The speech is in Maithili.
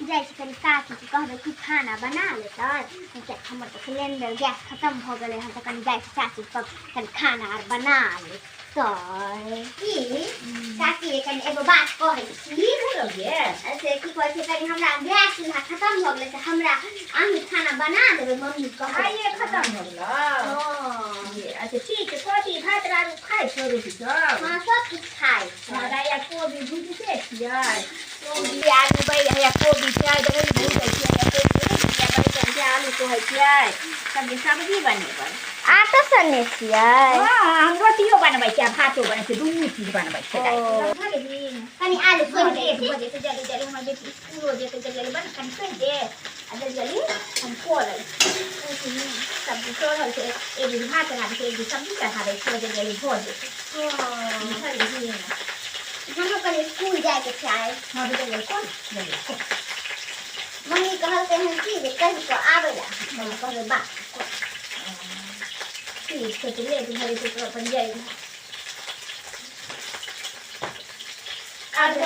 जाइ छी कनि काकीके कहबै कि खाना बना लेतै, किएक हमर तऽ सिलेंडर गैस खतम भऽ गेलै हन। तऽ कनि जाइ छी चाचीके, कनि खाना आर बना लेतै। की चाची, कनि एगो बात कहै छी। की भेलो गे? से की कहै छै, कनि हमरा गैस चूल्हा खतम भऽ गेलै, तऽ हमरा अहीं खाना बना देबै, मम्मी कहै। आइए खतम भऽ गेलो? हँ। अच्छा ठीक छै, कथी भात आर खाइ छौ, रोटी सब? हँ, सब किछु खाइ छै। हमरा कोबी भुजिते छियै, कोबी आलू बैगन, कोबी छै, दही भुजै छियै, कोबी बैगन छै, आलू कहै छियै, सब्जी सब्जी बनेबै। आटो सनने छियै? हँ, हम रोटियो बनबै छियै आ भातो बनबै छियै, दुनू चीज बनबै छियै दाइ। ओ। भऽ गेली? कनि आलू हँ, सोहि दै लेट छी। भऽ जेतै, जल्दी जल्दी हमर बेटी स्कूलो जेतै, जल्दी जल्दी बन, कनि सोहि दे आ जल्दी जल्दी हम कऽ लै छी। सब्जी चढ़ल छै, एक दिन भात चढ़ाबै छै, एक दिन सब्जी चढ़ाबै छियै, जल्दी जल्दी भऽ जेतै। हँ। बुझलिही? हमरो कनि स्कूल जायके छै आइ। हँ, तऽ जल्दी जल्दी कऽ ले, जल्दी कऽ। मम्मी कहलकै हन कि जे कहि कऽ आबै लए, हम कहबै बात कऽ। ठीक छै, तऽ लेट भऽ जेतै तऽ अपन जाइ। आब